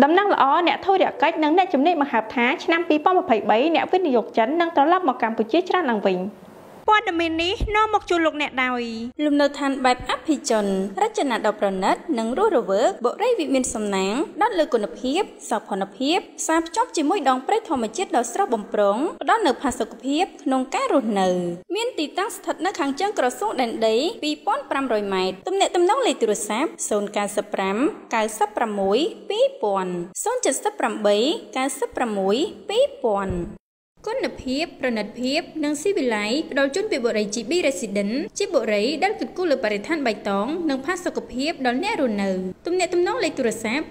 ដំណឹងល្អអ្នកធុរកិច្ចនិងអ្នកជំនាញបង្ហើបថាឆ្នាំ2023អ្នកវិនិយោគចិននឹងត្រឡប់មកកម្ពុជាច្រើនឡើងវិញព័ត៌មាននេះនាំមកជូនលោកអ្នកដោយលំនៅឋានបែបអភិជនរចនាដ៏ប្រណិតនិងរស់រវើកបុរីវិមានសំណាងផ្ដោតលើគុណភាពសោភ័ណភាពផ្សារភ្ជាប់ជាមួយដងព្រៃធម្មជាតិដ៏ស្រស់បំព្រងផ្ដល់នូវផាសុកភាពក្នុងការរស់នៅមានទីតាំងស្ថិតនៅខាងជើងក្រសួងដែនដី2500ម៉ែត្រទំនាក់ទំនងលេខទូរស័ព្ទ095 96 2000 078 96 2000គុណភាពប្រណិតភាពនិងស៊ីវិល័យផ្ដល់ជូនពីបុរី GB Resident ជាបុរីដែលគិតគូរលើបរិស្ថានបៃតងនិងផាសុកភាពដល់អ្នករស់នៅទំនាក់ទំនងលេខទូរស័ព្ទ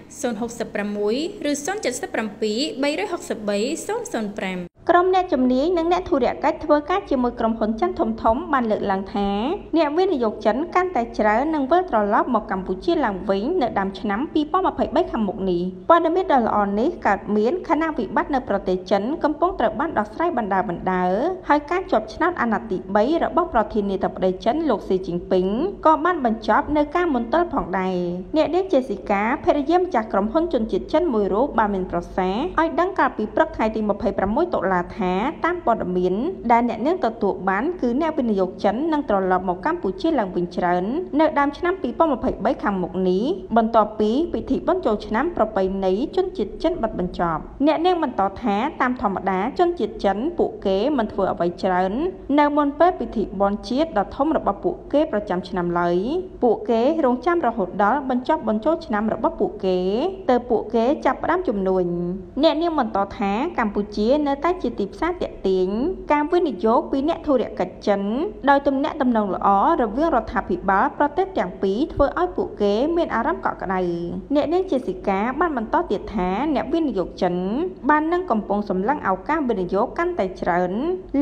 066ឬ077 363 005ក្រុមអ្នកជំនាញនិងអ្នកធុរកិច្ចធ្វើការជាមួយក្រុមហ៊ុនចិនធំៗបានលើកឡើងថាអ្នកវិនិយោគចិនកាន់តែច្រើននឹងវិលត្រឡប់មកកម្ពុជាឡើងវិញនៅដើមឆ្នាំ2023ខាងមុខនេះព័ត៌មានដ៏ល្អនេះកើតមានខណៈវិបត្តិនៅប្រទេសចិនកំពុងត្រូវបានដោះស្រាយបណ្ដើរៗហើយការជាប់ឆ្នោតអាណត្តិទី3របស់ប្រធានាធិបតីចិនលោកស៊ីជីនពីងក៏បានបញ្ចប់នៅការមន្ទិលផងដែរអ្នកនាងជេស៊ីកាភរិយាម្ចាស់ក្រុមហ៊ុនជនជាតិចិនមួយរូបបានមានប្រសាសន៍ឲ្យដឹងកាលពីព្រឹកថ្ងៃទី26តុលាថាតាមព័ត៌មានដែលអ្នកនាងទទួលបានគឺអ្នកវិនិយោគចិននឹងត្រឡប់មកកម្ពុជាឡើងវិញច្រើននៅដើមឆ្នាំ2023ខាងមុខនេះបន្ទាប់ពីពិធីបុណ្យចូលឆ្នាំប្រពៃណីជនជាតិចិនបិទបញ្ចប់អ្នកនាងបន្តថាតាមធម្មតាជនជាតិចិនពួកគេមិនធ្វើអ្វីច្រើននៅមុនពេលពិធីបុណ្យជាតិដ៏ធំរបស់ពួកគេប្រចាំឆ្នាំឡើយពួកគេរងចាំរហូតដល់បញ្ចប់បុណ្យចូលឆ្នាំរបស់ពួកគេទើបពួកគេចាប់ផ្ដើមជំនួញអ្នកនាងបន្តថាកម្ពុជានៅតែជាទីផ្សារទាក់ទាញការវិនិយោគពីអ្នកធុរកិច្ចចិនដោយទំនាក់ទំនងល្អរវាងរដ្ឋាភិបាលប្រទេសទាំងពីរធ្វើឲ្យពួកគេមានអារម្មណ៍កក់ក្ដៅអ្នកនាងជេស៊ីកាបានបន្តទៀតថាអ្នកវិនិយោគចិនបាននឹងកំពុងសម្លឹងឱកាសវិនិយោគកាន់តែច្រើន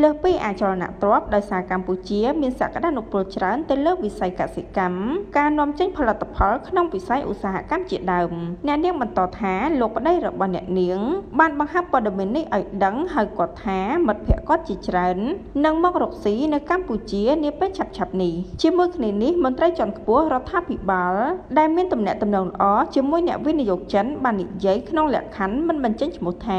លើសពីអចលនទ្រព្យដោយសារកម្ពុជាមានសក្តានុពលច្រើនទៅលើវិស័យកសិកម្មការនាំចេញផលិតផលក្នុងវិស័យឧស្សាហកម្មជាដើមអ្នកនាងបន្តថាលោកប្តីរបស់អ្នកនាងបានបង្ហើបព័ត៌មាននេះឲ្យដឹងហើយគាត់ថាមិត្តភក្តិគាត់ជាច្រើននឹងមករកស៊ីនៅកម្ពុជានាពេលឆាប់ៗនេះជាមួយគ្នានេះមន្ត្រីជាន់ខ្ពស់រដ្ឋាភិបាលដែលមានទំនាក់ទំនងល្អជាមួយអ្នកវិនិយោគចិនបាននិយាយក្នុងលក្ខខណ្ឌមិនបញ្ចេញឈ្មោះថា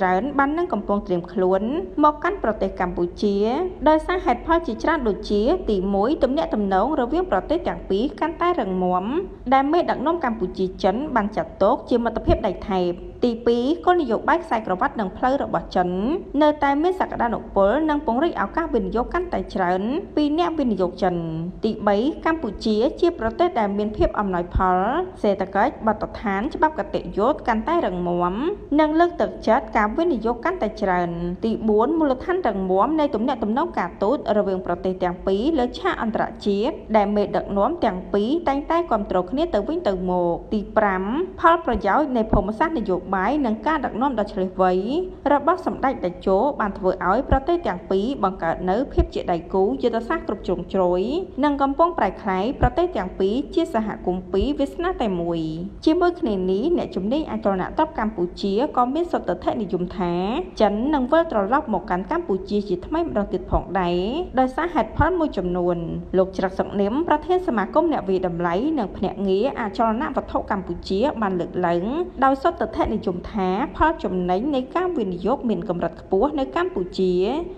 ច្រើនបាននឹងកំពុងត្រៀមខ្លួនមកកាន់ប្រទេសកម្ពុជាដោយសារហេតុផលជាច្រើនដូចជាទី1ទំនាក់ទំនងរវាងប្រទេសទាំងពីរកាន់តែរឹងមាំដែលមេដឹកនាំកម្ពុជាចិនបានចាត់ទុកជាមិត្តភាពដៃថែបទី2គោលនយោបាយខ្សែក្រវ៉ាត់និងផ្លូវរបស់ចិននៅតែមានសក្តានុពលនិងពង្រីកឱកាសវិនិយោគកាន់តែច្រើនពីអ្នកវិនិយោគចិនទី3កម្ពុជាជាប្រទេសដែលមានភាពអំណោយផលសេដ្ឋកិច្ចបទដ្ឋានច្បាប់គតិយុត្តកាន់តែរឹងមាំនិងលើកទឹកចិត្តការវិនិយោគកាន់តែច្រើនទី4មូលដ្ឋានរឹងមាំនៃទំនាក់ទំនងការទូតរវាងប្រទេសទាំងពីរលើឆាកអន្តរជាតិដែលមេដឹកនាំទាំងពីរតែងតែគាំទ្រគ្នាទៅវិញទៅមកទី5ផលប្រយោជន៍នៃភូមិសាស្ត្រនយោបាយនិងការដឹកនាំដ៏ឆ្លាតវៃរបស់សម្ដេចតេជោបានធ្វើឲ្យប្រទេសទាំងពីរបង្កើតនូវភាពជាដៃគូយុទ្ធសាស្ត្រគ្រប់ជ្រុងជ្រោយនិងកំពុងប្រែក្លាយប្រទេសទាំងពីរជាសហគមន៍ពីរវាសនាតែមួយជាមួយគ្នានេះអ្នកជំនាញអចលនទ្រព្យកម្ពុជាក៏មានសុទិដ្ឋិនិយមថាចិននឹងវិលត្រឡប់មកកាន់កម្ពុជាជាថ្មីម្ដងទៀតផងដែរដោយសារហេតុផលមួយចំនួនលោកច្រឹកសុកនាមប្រធានសមាគមអ្នកវិតម្លៃនិងភ្នាក់ងារអចលនវត្ថុកម្ពុជាបានលើកឡើងដោយសុទិដ្ឋិនិយមថាផលចំណេញនៃការវិនិយោគមានកម្រិតខ្ពស់នៅកម្ពុជា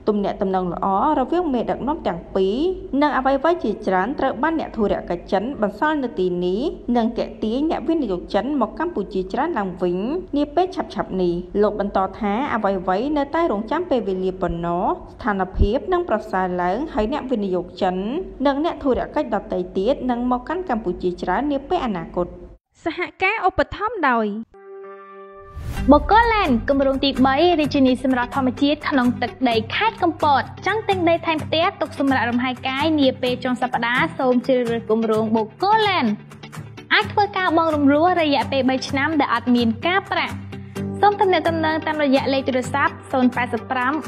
ទំនាក់ទំនងល្អរវាងមេដឹកនាំទាំងពីរនិងអ្វីៗជាច្រើនត្រូវបានអ្នកធុរកិច្ចចិនបន្សល់នៅទីនេះនិងទាក់ទាញអ្នកវិនិយោគចិនមកកម្ពុជាច្រើនឡើងវិញនាពេលឆាប់ៗនេះលោកបន្តថាអ្វីៗនៅតែរងចាំពេលវេលាប៉ុណ្ណោះស្ថានភាពនឹងប្រសើរឡើងហើយអ្នកវិនិយោគចិននិងអ្នកធុរកិច្ចដទៃទៀតនឹងមកកាន់កម្ពុជាច្រើននាពេលអនាគតសហការឧបត្ថម្ភដោយ បកូឡែនគម្រោងទី3រាជធានីសម្រស់ធម្មជាតិក្នុងទឹកដីខេត្តកំពតចង់ទិញដីថែមផ្ទះទុកសម្រាប់រំហែកាយនាពេលចុងសប្តាហ៍សូមជ្រើសរើសគម្រោងបូកូឡែនអាចធ្វើការបង់រំលោះរយៈពេល3ឆ្នាំដែលអត់មានការប្រាក់សូមទំនាក់ទំនងតាមរយៈលេខទូរស័ព្ទ085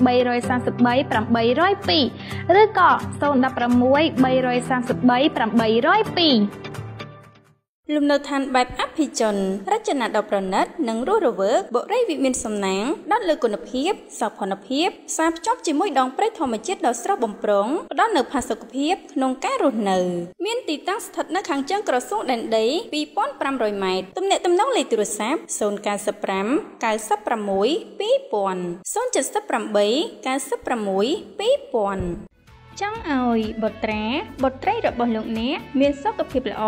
333 802ឬក៏016 333 802 លំនៅឋានបែបអភិជនរចនាដ៏ប្រណិតនិងរស់រវើកបុរីវិមានសំណាងផ្ដោតលើគុណភាពសោភ័ណភាពផ្សារភ្ជាប់ជាមួយដងព្រៃធម្មជាតិដ៏ស្រស់បំព្រងផ្ដល់នូវផាសុកភាពក្នុងការរស់នៅមានទីតាំងស្ថិតនៅខាងជើងក្រសួងដែនដី2500ម៉ែត្រទំនាក់ទំនងលេខទូរស័ព្ទ095 96 2000 078 96 2000ចង់ឲ្យបុត្រាបុត្រីរបស់លោកអ្នកមានសុខភាពល្អ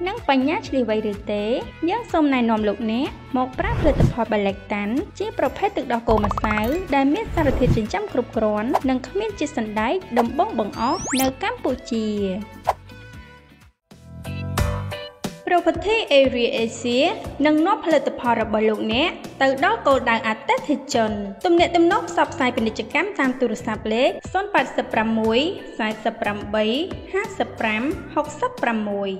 និងបញ្ញាឆ្លៀសវៃឬទេយើងសូមណែនាំលោកអ្នកមកប្រើផលិតផលបាឡេកតាន់ជាប្រភេទទឹកដោះគោម្សៅដែលមានសារធាតុចិញ្ចឹមគ្រប់គ្រាន់និងគ្មានជាតិសណ្តែកដំបងបង្អស់នៅកម្ពុជា Property Area Asia នឹងនាំផលិតផលរបស់លោកអ្នកទៅដល់គោលដៅអតិថិជនទំនាក់ទំនងផ្សព្វផ្សាយពាណិជ្ជកម្មតាមទូរស័ព្ទលេខ086 48 55 66